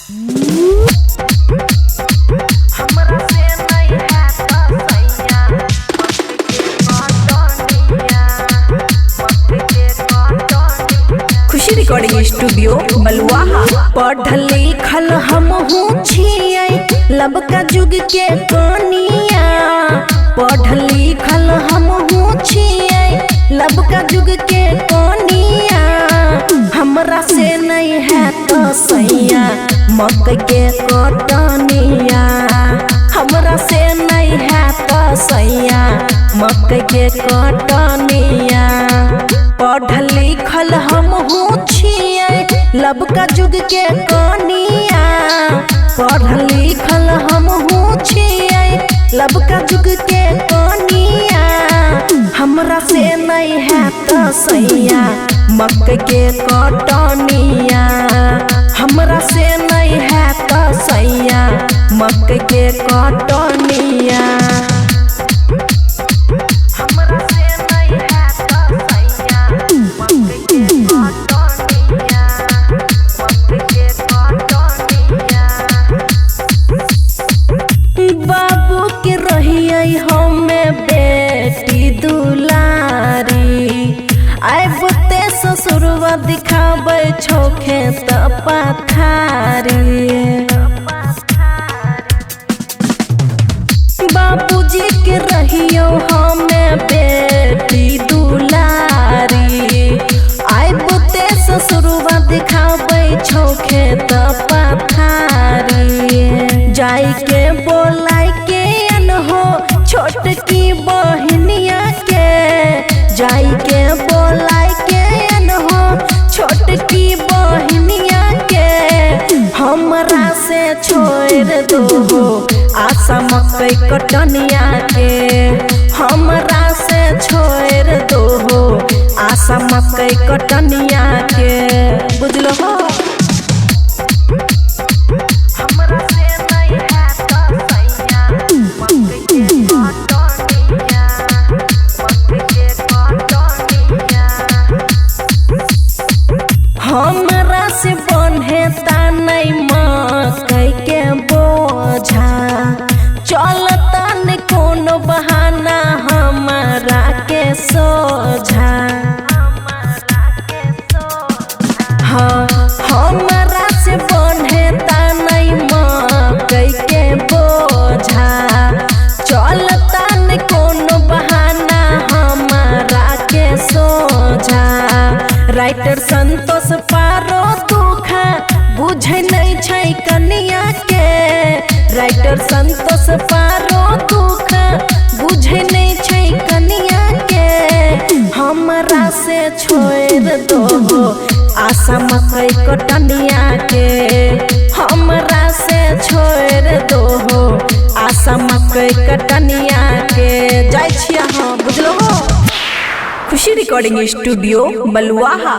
हमरा से नहीं हैत सैया मकई के कटनिया। खुशी रिकॉर्डिंग स्टूडियो बलुआहा। पढ़ल लिखल हमहू छियै लबका जुग के कनिया। पढ़ल लिखल हमहू छियै लबका जुग के कनिया। हमरा से नहीं हैत सैया मकई के कटनिया। हमरा से नहीं हैत सैया मकई के कटनिया। पढ़ल लिखल हमहू छियै लबका जुग के कनिया। पढ़ल लिखल हमहू छियै लबका जुग के कनिया। हमरा से नहीं हैत सैया मकई के कटनिया। हमरा से नहीं हैत सैया मकई के कटनिया। हमरा से नहीं हैत सैया मकई के कटनिया, मकई के कटनिया। बाबू के रहियै हमे बेटी दुलारी। आबते ससुरवा दिखाबै छौ खेत पथारी। बाबूजी के रहियो हमे बेटी दुलारी। आबते ससुरवा दिखाबै छौ खेत पथारी। जाई के बोलाई के अनहो छोटकी बहिनिया के। जाई के बोलाई के अनहो छोटकी बहिनिया के। हमरा से छोड़ दो आशा मकई कटनिया के। हमरा से छोड़ दो आशा मकई कटनिया के। बुझलो हो। हमरा से नहीं हैत सैया मकई के कटनिया, मकई के कटनिया। हमरा से बन्हेता नहीं मकई के बोझा। चलता नहीं कोनो बहाना हमरा के सोझा। हाँ, हमरा से बन्हेता नहीं मकई के बोझा। चलता नहीं कोनो बहाना हमरा के सोझा। राइटर संतोष पारो दुखा बुझै नहीं छै कनिया के। राइटर संतोष पारो दुखा बुझै नहीं छै कनिया के। हमरा से छोड़ दो आशा मकई कटनिया के। हमरा से छोड़ दो आशा मकई कटनिया के। जाइ छियै अहाँ, बुझलो हो। खुशी रिकॉर्डिंग स्टूडियो बलुआहा।